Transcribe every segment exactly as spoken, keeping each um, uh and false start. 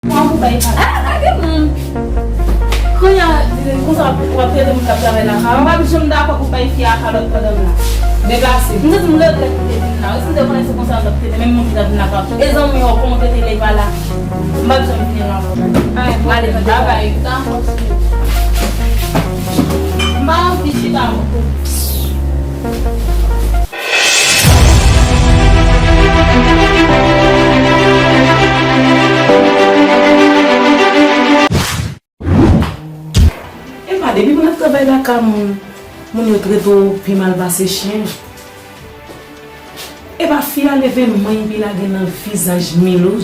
Pran pou bay kalòt. Ah, lage m. Kounye a, konsa w ap trete moun k ap travay lakay ou. M p ap janm dakò pou bay fi a kalòt pandan m la. Deplase. M santi m regrèt m te vin la. Wi, si m te konnen se konsa w t ap trete menm moun ki t ap vin lakay ou. E zanmi w, kòman w trete l, e pa la. M p ap janm vini la ankò. Ale, babay. M pa anvi chita ankò. Epa depi moun ap travay lakay moun, moun yo trete w pi mal pase chen. Epa fi a leve men epi lage nan vizaj Milo.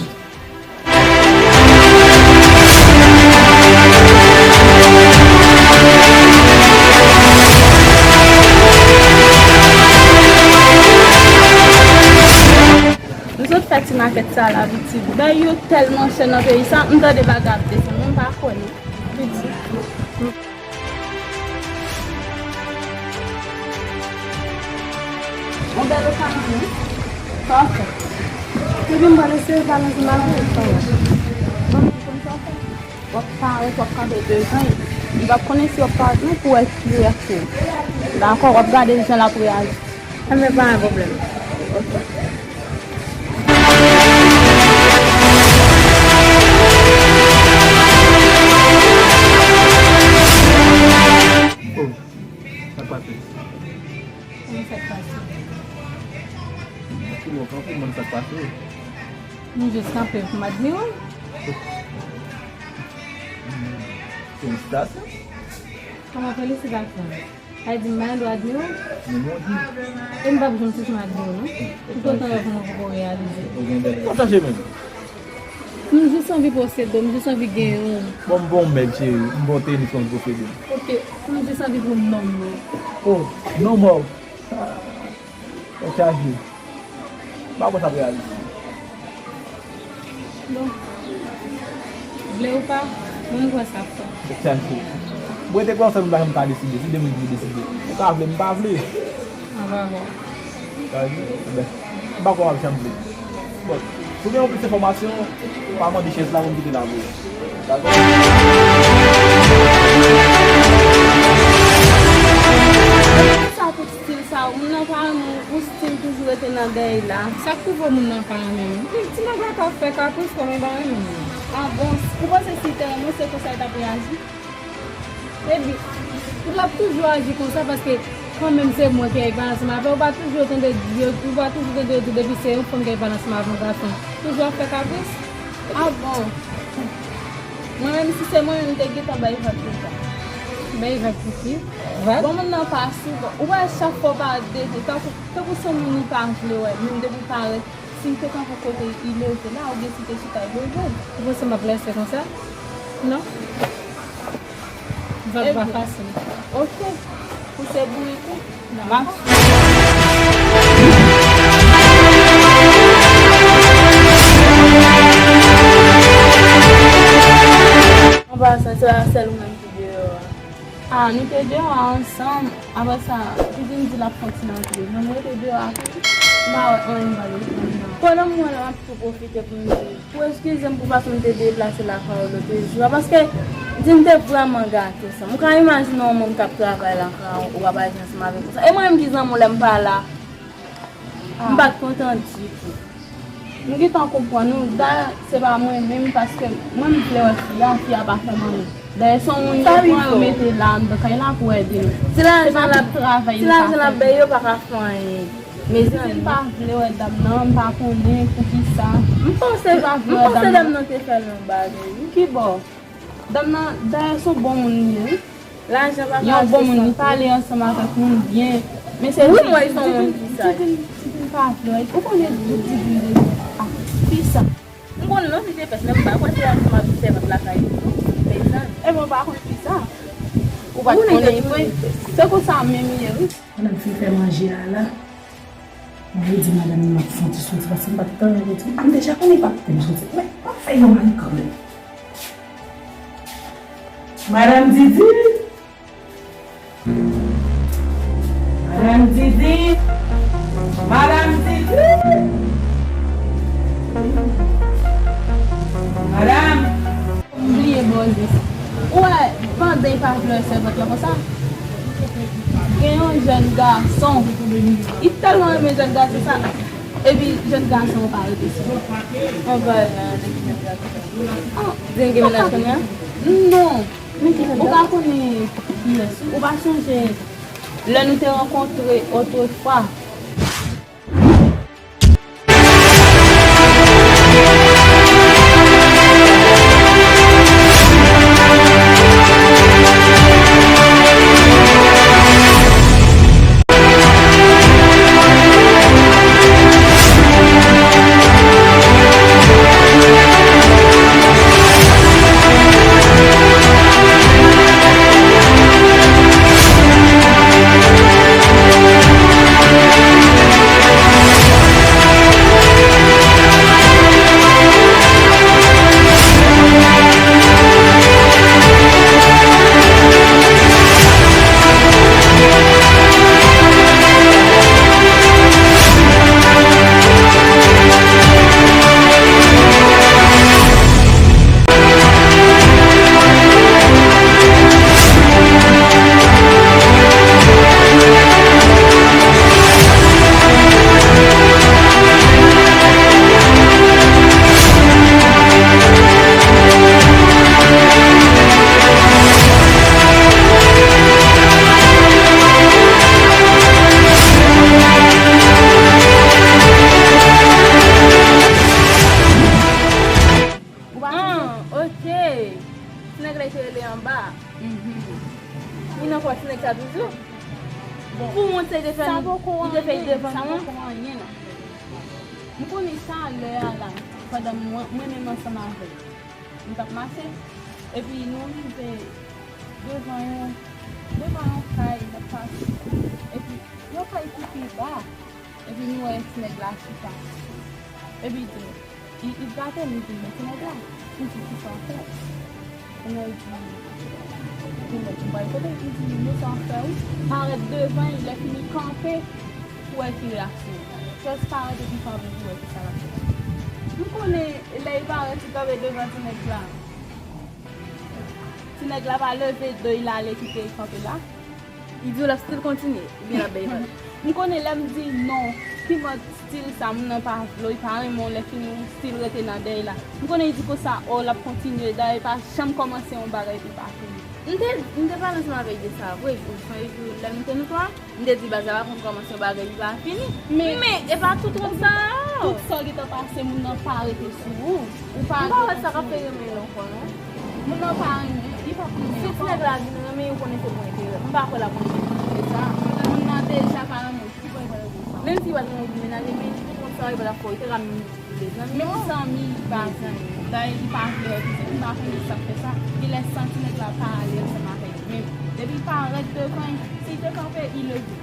M sot fè ti makèt sa la pou ti bout. Bagay yo tèlman chè nan peyi sa, m tande bagay ap desann, m pa kwè non. Piti. Yon bèl okayon, wi. Sa w ap fè? Depi m pral eseye pale ansanm avè w, sa w ap fè? Manman konn sa w ap fè. W ap parèt, w ap kanpe devan li. Li p ap konnen si w ap parèt non pou wè ki reyaksyon. Dakò, w ap gade jan l ap reyaji. Enben, pa gen pwoblèm. Ok. Oh, sa k pase? Kòman sa k pase? Ki lè w kanpe, m konn sa k pase. M jis kanpe pou m admire w. Felisitasyon. Kòman felisitasyon? Sa vle di m pa gen dwa admire w? Men bon di. E m p ap janm sispann admire w non. Toutotan lè w fè yon poko reyalize. Ou gen bèl. Konn sa che menm. M jis anvi posede w, m jis anvi genyen w. Bon, m bon mèg cheri, m bon tenis kòm posede w. Ok, m jis anvi pou m nonm ou. Oh, nonm ou. Tèt chaje. M pa kwè sa ap reyalize. Bon. Vle ou pa, mwen m kwè sa ap fèt. Tèt chaje. Mwen te kwè ansanm la m ka deside, se demen ki deside. Ou ka vle, m pa vle. An pa bon. Sa di, ben, m pa kwè w ap janm vle. Bon, pou gen yon plis enfòmasyon, pa mande chèz la pou m kite l avè w. Dakò? Sa tout stil sa, moun nan pa renmen w, ou stil toujou rete nan dèyè la. Sa k pwouve w moun nan pa renmen m? Ti nèg la ka fè kapris kòm li pa renmen m. Ah bon, ou panse si l te renmen w, se konsa l t ap reyaji? Epi, l ap toujou aji konsa paske kanmenm se mwen ki al pale ansanm avè w, ou pa toujou tande yo, ou pa toujou tande yo di depi se yon fanm ki al pale ansanm avè yon gason, toujou ap fè kapris. Ah bon? Mwen menm, si se mwen menm, m te gentan bay vag deja. Bay vag pou ki? Vag? Bon, moun nan pa souvan. Ou wè chak fwa w parèt devan, tankou, tankou se yon moun li pa vle wè, menm depi w parèt, si l te kanpe kote li leve la, oubyen si l te chita, l leve. Ou panse m ap lèse konsa? Non. Vag pa fasil. Ok. Pou se bourik ou. M ap. An pasan, se pa sèl ou menm ki deyò a. Ah, nou te deyò a ansanm. Apre sa, Didine di l ap fè yon ti nan antre. Men m rete deyò a tou. M pa wè anyen m pral rete anndan. Pandan m wè l, m ap tou pwofite pou m di, pou eskize m pou fason m te deplase lakay ou lòt jou a, paske Didine te vrèman gate sa. M ka imajine yon moun k ap travay lakay ou, w ap aji ansanm avè l konsa. E mwen menm ki zanmi w lè m pa la, m pa t kontan ditou. M gentan konprann ou. Dayè, se pa mwen menm, paske mwen, m vle wè fi a, fi a pa fè m anyen. Dayè, se yon moun yo pran, yo mete la anndan kay la pou ede nou. Se pa travay li ka fè. Si lajan l ap bay yo pa ka fè anyen. Mezanmi. Si m pa vle wè dam nan, m pa konnen poukisa. M panse, m panse dam nan te fè l yon bagay, wi. Ki bò? Dam nan, dayè, se yon bon moun li ye, wi. Lajan pa ka achte sa. Yon bon moun, li pale ansanm avèk moun byen. Men se Didine, Didine, Didine pa vle. Ou konnen Didine deja. Ah, kisa? M konn non li te pès, men m pa kwè se ansanm avèk sèvant lakay li tou. Mezanmi. Ebyen, ou pa konn kisa? Ou pa t konnen vre. Se konsa menm li ye, wi. Pandan m fin fè manje a la, Mwen di madanm nan m ap fè yon ti soti, paske m pa t gen anyen pou di. M deja konnen pa kote m soti. Men, m ap fè yon mari kanmenm. Madanm Didi! Madanm Didi! Madanm Didi! Madanm! M bliye bòzis. Ou wè, pandan y pa vle wè sèvant lan konsa, gen yon jèn gason, li tèlman renmen jèn gason sa, epi jèn gason an pa rete sou li. An va nan nèg ki mèt la. Di l gen mennaj kounye a? Non. Ou pa konnen kiyès. Ou pa sonje lè nou te rankontre otrefwa? Ou pa sonje? Ah, ok. Ti nèg la ki te rele anba. Mhm. Li nan kò ti nèg sa toujou. Bon. Pou wont sa li te fè, li te fè devan nou an. Sa poko anyen, sa poko anyen, non. M konnen sa lè a la, pandan mwen, mwen menm ansanm avè l, m t ap mache. Epi nou rive devan yon, devan yon kay, n ap pase. Epi yon kay ki pi ba. Epi nou wè ti nèg la chita. Epi li di, li, li gate m, li di, "Men ti nèg la." M di, "Kisa w fè?" Kounye a li di, "Li mèt m pral kote l." M di, "Men sa w fè wi." Parèt devan l, lè fini kanpe pou wè ki reyaksyon l. Just parèt epi kanpe pou wè kisa l ap fè. M konnen lè li parèt, li kanpe devan ti nèg la. Ti nèg la pa leve do l ale kite l kanpe la. Li di w l ap still kontinye, oubyen l ap bay vag? M konnen lè m di non, ki mòd stil sa, moun nan pa vle w, li pa renmen w, lè fini ou still rete nan dèy la. M konnen li di konsa, o, l ap kontinye, dayè li pa janm kòmanse yon bagay epi l pa fini. M te, m te pale ansanm avè l de sa vre, ou sonje jou lè nou te nou twa? M te di baz la pa konn kòmanse yon bagay epi l pa fini. Men, men e pa tout moun sa. Tout sa w gentan pase, moun nan pa rete sou ou. Ou pa. M pa wè sa k ap fè renmen l ankò non. Moun nan pa renmen, li p ap renmen ankò. Si ti nèg la vin renmen, ou konnen se pou enterè. M pa kwè l ap renmen pou enterè sa. Moun nan deja pa renmen w, ki pou enterè pou sa? Menm si l pa t renmen w vin menaje, men tout moun sa, li pa t ap fè w, li te ka menm vin zanmi. Menm zanmi, li pa zanmi. Dayè, li pa vle wè piti, m pa konnen sa k fè sa. Genlè san ti nèg la pa ale ansanm avè l menm. Depi l parèt devan, si l te kanpe, li leve.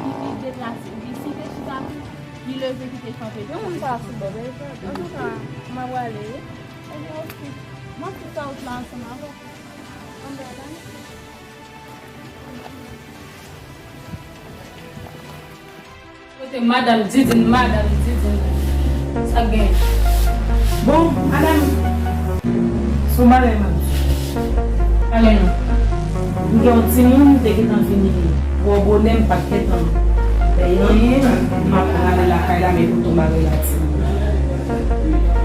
Li, li deplase. Epi si l te chita tou, li leve kite kanpe. Gen moun pa sou bò, men antouka, m ap prale wi. Ebyen, oke. M ap fè sa wout la ansanm avè w. Ann, bye, bye. Kote madanm Didine, madanm Didine. Sa k genyen? Bon, madanm, se yon bagay m ap di. Pale non. M gen yon timoun, m te gentan vini twò bonè, m pa t gentan fè anyen, m ap prale lakay la, men kote yon bagay la timoun.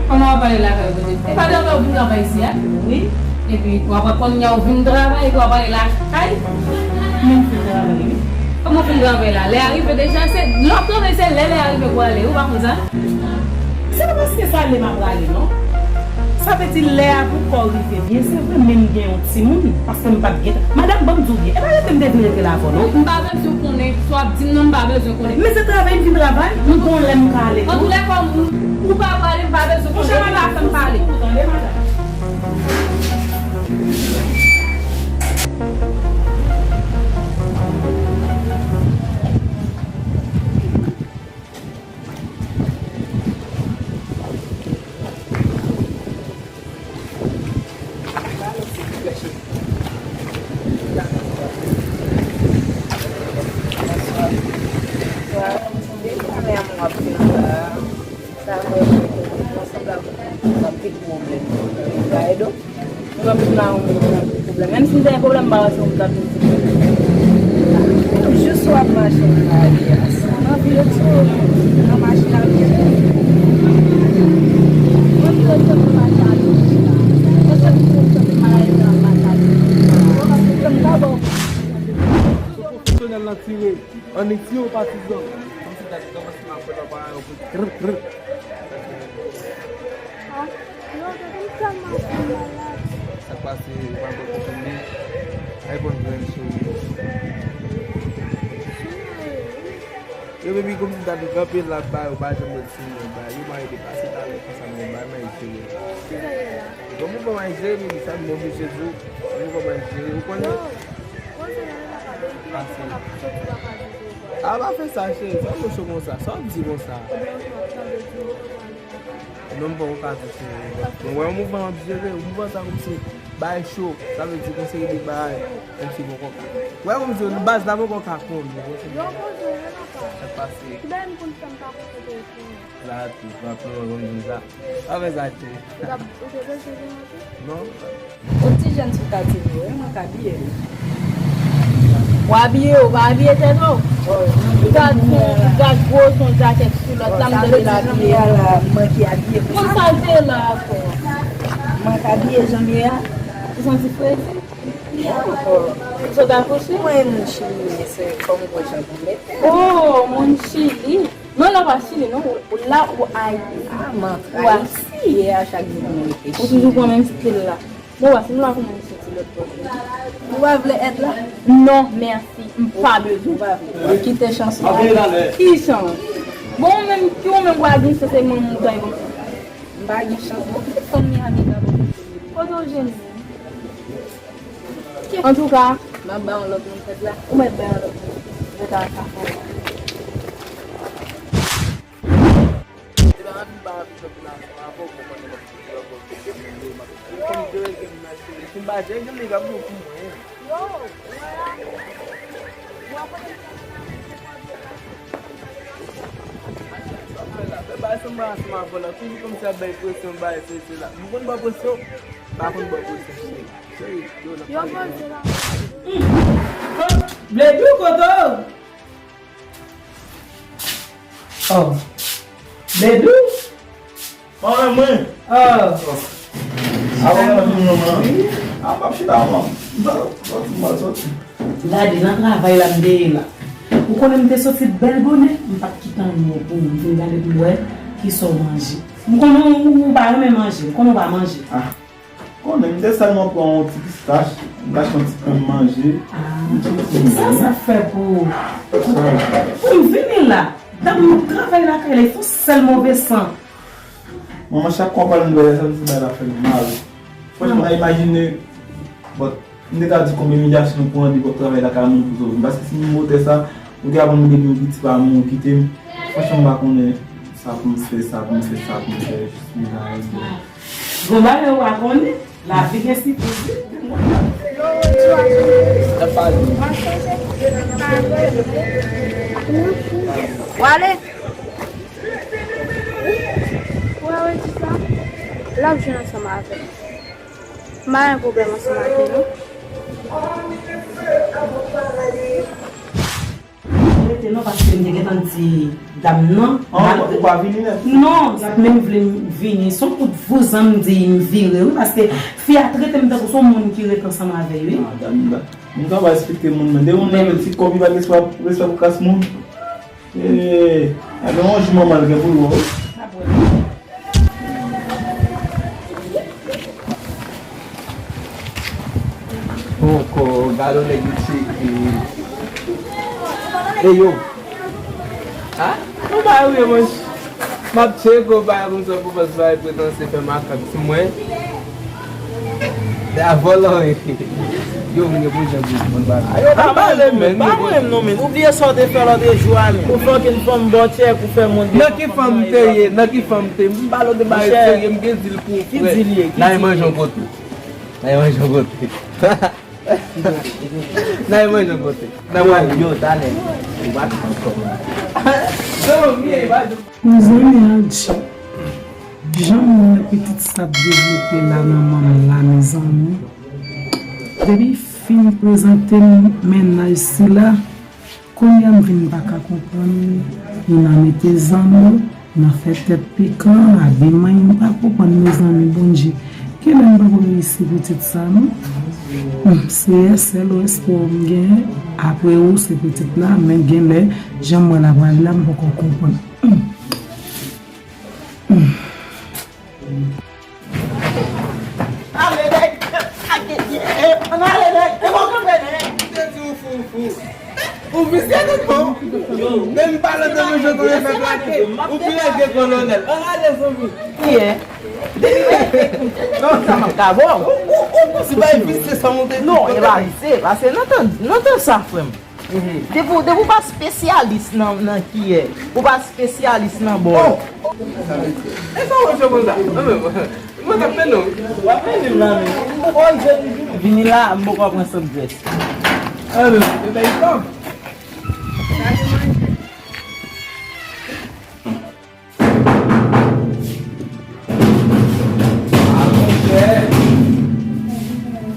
Kòman w ap prale lakay ou kote? E pa dèyè w vin travay isi a? Wi. Epi w ap konnya w vin travay, epi w ap prale lakay? Men m fin travay, wi. Kòman w fin travay la? Lè a rive deja, se lè w ap travay, se lè lè a rive pou w ale, ou pa konn sa? Se pa paske sa lè m ap prale, non. Sa vle di lè a poko rive byen, se vre, men m gen yon timoun, paske m pa t gentan. Madanm, ban m di w byen, e pa rete m te vin rete la avè w, non. M pa bezwen konnen, sa w ap di m nan, m pa bezwen konnen. Men se travay m vin travay, m gon lè m ka ale tou. Antoulèka, ou, ou pa prale, m pa bezwen konnen. Monchè, madanm, fè m pale. Tande, madanm. M ap vin anba a, sa mwen mete ansanm la pou m ap gen pwoblèm. Gade, nou pa bezwen la yon moun ki ap gen pwoblèm. Menm si m te gen pwoblèm, m pa wè se ou m t ap vin di pwoblèm. Jis w ap mache nan lari a, si w nan vire sou nan machin ap vire. Mwen vire sou nan machin ap vire la. Mwen sot vire sou nan machin ap vire la. Mwen pa gen pwoblèm, m pa ba w pwoblèm. Pwofesyonèl lan tire. Annik tire patizan. Kòmsi gad kòman si m ap fè la pa yon kout krr, krr. Ah, non, tèt m tèlman fè malad. Sa k pase, ou pa bwè kokenn li. Ay, bon grenn cheri. Yo, baby, kòmsi gad ou kanpe la, ba, ou pa janm wè si mwen ba. Yo, mari depase talè konsa, mwen ba, mari cheri. Kisa ye la? Bon, mwen ba mari cheri, baby, sa mwen oblije di w. Mwen ba mari cheri, ou konnen? Non. Pase. A, pa fè sa, cheri. Sa w cho konsa? Sa w ap di konsa? Non, m poko ka di, cheri. Mwen wè yon mouvman w ap jere, yon mouvman sa kòmsi bay cho. Sa vle di gon seri de bagay kòmsi poko. Wè kòmsi baz la poko ka konn. Sa k pase? Ki bagay m konn fè m pa konn kote yo fini? La tou, pa plore kòmsi sa. Pa fè sa, cheri. Ou t ap, ou te bezwen vin monte? Non. Yon ti jèn sou katye nou, wi, mwen ka abiye l. W abiye, ou pa abiye tèt ou? Gad son, gad gwo son jakèt sou lòt la, m tande l abiye. Mwen ki abiye pou sa. Konn sa l te la ankò. Mwen ka abiye jan m ye a. Ou santi fredi? Ou sot akouche? Mwen, moun Chili, se kòm gwo jan pou mete. Oh, moun Chili. Non, la pa Chili, non. Ou la, ou Ayiti. Ah, m antre Ayiti. Ye a chak jou pou mwen rete Chili. Ou toujou pran menm stil la. Bon, wè, si m la kòmanse soti lòt bò. Ou pa vle èd la? Non, mèsi. M pa bezwen. Ou pa vle. Kite chans ou. Ki chans? Bon, ou menm, ki ou menm w a gen chans e manman w ta yon. M pa gen chans. Bon, kite fanmi an li ka. Kote w jwenn li? Antouka, m ap ba yon lòt moun tèt la. Ou mèt ba yon lòt moun. Mwen ta ka fè. E pa anvi, pa anvi, tankou nan avè w, konprann lòt moun, lòt moun, lòt moun, lòt moun. Kòm jere gen nan cheri, si m pa jere gen li, pa bon pou mwen. Yo, wè la. Ou ap pote m sa. Sa fè la, fè bagay sou mwen ansanm avè w la. Toujou kòmsi ap bay presyon, bay se, se la. M konn ba w presyon, m pa konn ba w presyon, cheri. Cheri, yo, n ap pale. Yo, poze la. Bledou, kote w? Oh. Bledou? Mwen, mwen. Oh. Avan mwen vin nan mwen. A, m ap chita, mwen. Sòti, mwen sòti. Gade, nan travay la, m te ye la. Ou konnen m te soti bèl bonè, m pa t kite anyen pou ou. M vin gade pou m wè kisa w manje. M konnen ou, ou pa renmen manje, m konnen ou pa manje. Ah. Konnen, m te sèlman pran yon ti pistach, m t achte yon ti pen manje. Ah, m ti sa, sa fè pou ou. Pou m vini la, dan m travay lakay la, e fon sèl move san. Manman, chak konprann m dwèlè sa, m di bagay la fè m mal. Franchman, imajine, but, m te ka di konbyen imilyasyon pou antre pou travay lakay moun pou sove m. Paske si m motè sa, ou te aprann m depi yon piti pa moun kite m. Franchman, m pa konnen sa pou m fè, sa pou m fè, sa pou m fè, jis m ta ede. Gon bagay ou pa konnen, lavi gen sipriz wi. W ale? Ou wè Wendy sa? L ap jwe ansanm avè m. M pa gen pwoblèm ansanm ak li non. Rete non, paske m te gentan di dam nan. An, ou pa vini nèt? Non, li pa t menm vle m vini. Se yon kout vouzan m di m vire, wi, paske fi a trete m tankou se yon moun ki ret ansanm avè l, wi. Ah, dam nan. Moun sa pa respekte moun, men. De moun nan, ti kòb, li pa gen respè, respè pou kras moun. Eh, a gen yon jou manman l gen pou l wè w. Poko, gade yon nèg li tcheke. E yo. Ha? Ou pa wè mwen. M ap tcheke w bagay konsa pou pase bagay pretanse fè makak sou mwen. Da vòlò. Yo, mwen gen pwoblèm pou mwen bagay. Ayo, pa pale, men, pa mwen non, men. Ou bliye sa w te fè lòt jou a, men. Ou fucking fanm bòtyè, ou fè moun. Nan ki fanm te ye? Nan ki fanm te? M pale w de bagay serye, m gen dil pou ou, frè. Ki dil ye? N al manje yon kote. N al manje yon kote. N al manje yon kote. N al manje. Yo, talè. Ou pa t pran kòb la. Mezanmi, Adji, jan m wè pitit sa ap devlope la nan manman la, mezanmi. Depi fin prezante m mennaj sila, kounye a m vin pa ka konprann li nan mete zam yo, nan fè tèt pikan, abiman, m pa konprann, mezanmi, Bondye. Genlè m poko reyisi pitit sa, non. Hmm, Seyè, sèl ou espwa m genyen, apre ou, se pitit la, men genlè, jan m wè l ap ale la, m poko konprann. Hmm. Hmm. Ale, nèg! Ann ale, nèg! E bon, kanpe, nèg! M te di ou fou, ou fou. Ou visye tout bon. Menm pa nan de jan konnen fè plake. Ou pi lèd ke kolonèl. Ann ale, zanmi. Kiyè? Non, sa m ap ka bon. Ou, ou, ou, si bay visye sa monte. Non, e pa visye, paske nan tan, nan tan sa, frè m. Depi, depi w pa espesyalis nan, nan kiyè, ou pa espesyalis nan bòl. Oh! E sa w wè konsa? Mwen, mwen t ap tann ou. W ap vini la, men. M poko rive vini la, m poko pran sandwich. Ah, men, e bay tan.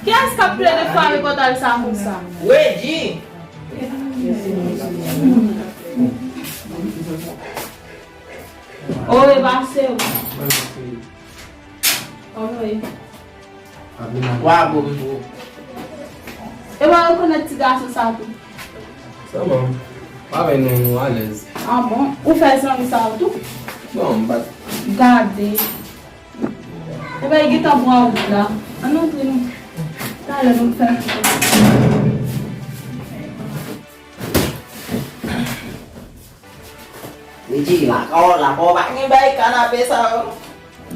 Kiyès k ap plede fare pòtay sa konsa? Wedji! O, e pa se ou. Kòman w ye? Wa bon tou. E mwen rekonèt ti gason sa tou. Sa bon. Pa bay non, nou alèz. Ah bon? Ou fè zanmi sa ou tou? Bon, m pa t. Gade. E bay gentan pran wout la. Ann antre non. Talè nou fè. Li di, lakay w, lakay w pa gen bay kanape sa yo.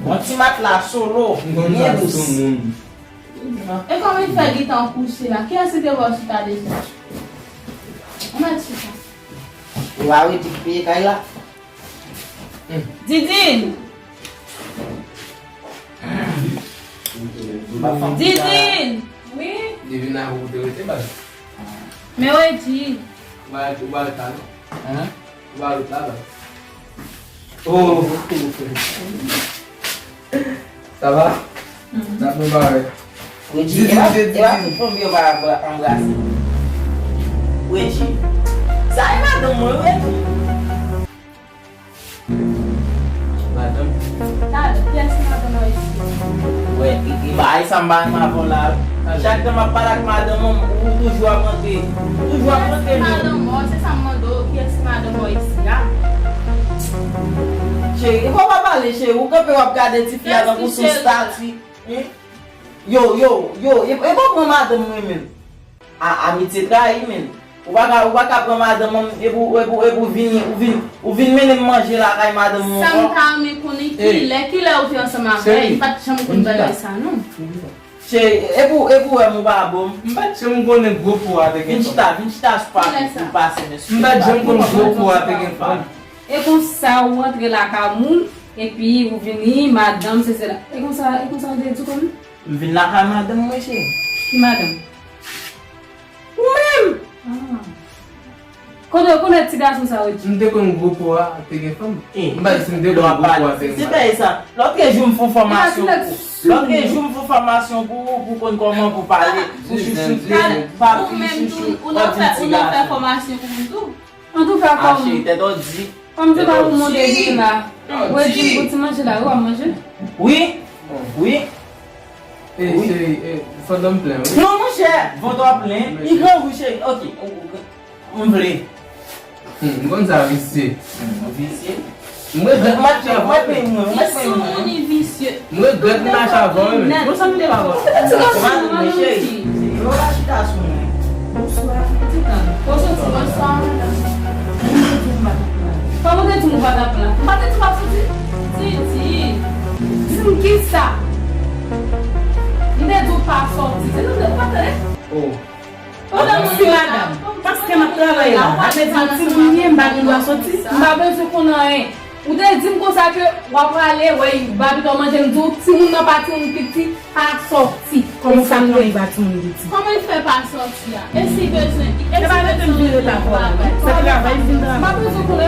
Yon ti matla solo, byen dous. E kòman li fè gentan kouche la? Kiyès ki te ba w chita deja? Ou mèt chita. Ou pa wè di ki peye kay la? Didine! Didine! Wi? Li vin avè w te rete baz. Men Wedji. Ou pa, ou pa rete la non? Hein? Ou pa rete la baz. Oh. Ça va? N ap nou bare. Wedji, e pa, e pa tout fanm yo pa anbrase. Wedji. Sa e madanm mwen, Wedji. Madanm. Talè, kiyès ki madanm nan isi? Wè, e, e bagay sa m pa renmen avè w la. Chak tan m ap pale ak madanm mwen, ou toujou ap rantre. Ou toujou ap rantre, men. Madanm mwen, se sa m mande w, kiyès ki madanm mwen isi a? Cheri, e fò w pa pale, cheri. Ou kanpe, w ap gade tifi a tankou sou stati. Yo, yo, yo, e, e pa pran madanm mwen menm. A, amitye trayi, menm. Ou pa ka, ou pa ka pran madanm mwen, epi w, epi w, epi w vini, ou vin, ou vin mennen m manje lakay madanm mwen ankò. Sa m ta renmen konnen, kilè, kilè ou te ansanm avè l? M pa t janm konn bagay sa, non. Cheri, epi w, epi w wè m ou pa bon. M pa t janm konnen gwo po a te gen fanm. Vin chita, vin chita sou pase, sou pase, men. M pa t janm konn gwo po a te gen fanm. E konsa ou rantre lakay moun, epi ou vini, madanm, se sela. E konsa, e konsa ou te di kòm? M vin lakay madanm mwen, cheri. Ki madanm? Ou menm! Ah. Kote, kote ti gason sa yo di? M te konn gwo po a te gen fanm. M pa di si m te konn gwo po a te gen fanm. Se bagay sa. Lòt ke jou m fè yon fòmasyon pou, lòt ke jou m fè yon fòmasyon pou ou, pou konn kòman pou pale, pou chouchoute, papi, chouchou, lòt di ti gason. Ou menm tou, ou nan fè, ou nan fè fòmasyon pou moun tou? Antouka, kòm, kòm se pa pou mande vin la, ou e di m pou ti manje la, wi, w ap manje? Wi, wi. E, cheri, e, vant mwen plen, wi. Non, monchè, vant ou plen, li gran, wi, cheri. Ok, m vle. Hmm, m konn sa, visye. Hmm, visye. M regrèt m achte avan, wi. Mwen, mwen, mwen, mwen. Mwen regrèt m achte avan, wi. Bon, sa m te pa bon. Ti gason, mwen, mwen, cheri. Yo, la chita sou mwen. Bonswa. Ti tan. Ou soti, bonswa, madanm. Kòman w te di m ou pa t ap la? M pa te di w p ap soti? Didi. Di m kisa? M te di w pa soti. Se nou te pa tande? Oh. Mèsi, madanm. Paske m ap travay la. Sa vle di yon timoun ye, m pa gen dwa soti. M pa bezwen konn anyen. Ou te di m konsa ke w ap prale wè Babito manje, m di w timoun nan pa timoun piti, pa sòti. Kòman w fè konnen li pa timoun piti? Kòman li fè pa sòti a? E si bezwen, e si bezwen yon bagay? Se pa rete m vin ret la fò la. Se travay m vin travay. M pa bezwen konnen